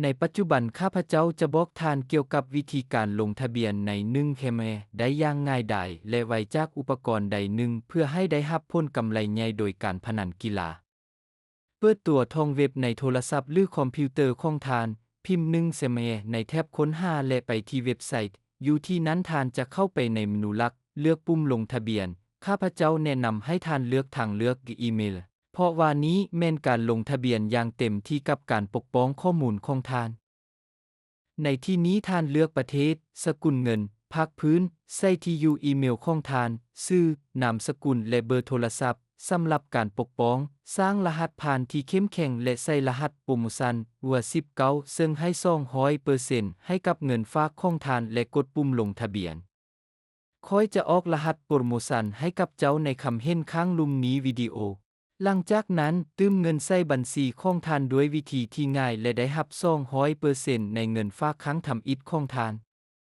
ໃນປັດຈຸບັນ ຂ້າພະເຈົ້າຈະບອກທ່ານກ່ຽວກັບວິທີການລົງທະບຽນໃນໜຶ່ງແຄມແອໄດ້ຢ່າງງ່າຍດາຍ ແລະ ໄວຈາກອຸປະກອນໃດໜຶ່ງ ເພື່ອໃຫ້ໄດ້ຮັບຜົນກຳໄລໃຫຍ່ໂດຍການພະນັນກິລາ. ເປີດຕົວທອງເວັບໃນໂທລະສັບ ຫຼື ຄອມພິວເຕີຂອງທ່ານ, ພິມໜຶ່ງແຄມແອໃນແທັບຄົ້ນຫາ ແລະ ໄປທີ່ເວັບໄຊ. ຢູ່ທີ່ນັ້ນທ່ານຈະເຂົ້າໄປໃນເມນູຫຼັກ, ເລືອກປຸ່ມລົງທະບຽນ. ຂ້າພະເຈົ້າແນະນຳໃຫ້ທ່ານເລືອກທາງເລືອກອີເມລ, ເພາະວ່ານີ້ແມ່ນການລົງທະບຽນຢ່າງເຕັມທີ່ກັບການປົກປ້ອງຂໍ້ມູນຂອງທ່ານ. ໃນທີ່ນີ້ທ່ານເລືອກປະເທດ, ສະກຸນເງິນ, ພາກພື້ນ, ໃສ່ທີ່ຢູ່ອີເມລຂອງທ່ານ, ຊື່, ນາມສະກຸນ ແລະ ເບີໂທລະສັບ. ສຳລັບການປົກປ້ອງ, ສ້າງລະຫັດຜ່ານທີ່ເຂັ້ມແຂງ ແລະ ໃສ່ລະຫັດໂປຣໂມຊັນ ເວີສິບເກົ້າ ເຊິ່ງໃຫ້ສອງຮ້ອຍເປີເຊັນໃຫ້ກັບເງິນຝາກຂອງທ່ານ ແລະ ກົດປຸ່ມລົງທະບຽນ. ຂ້ອຍຈະອອກລະຫັດໂປຣໂມຊັນໃຫ້ກັບເຈົ້າໃນຄຳເຫັນຂ້າງລຸ່ມນີ້ວິດີໂອ. ຫຼັງຈາກນັ້ນ, ຕື່ມເງິນໃສ່ບັນຊີຂອງທ່ານດ້ວຍວິທີທີ່ງ່າຍ ແລະ ໄດ້ຮັບສອງຮ້ອຍເປີເຊັນໃນເງິນຝາກຄັ້ງທຳອິດຂອງທ່ານ.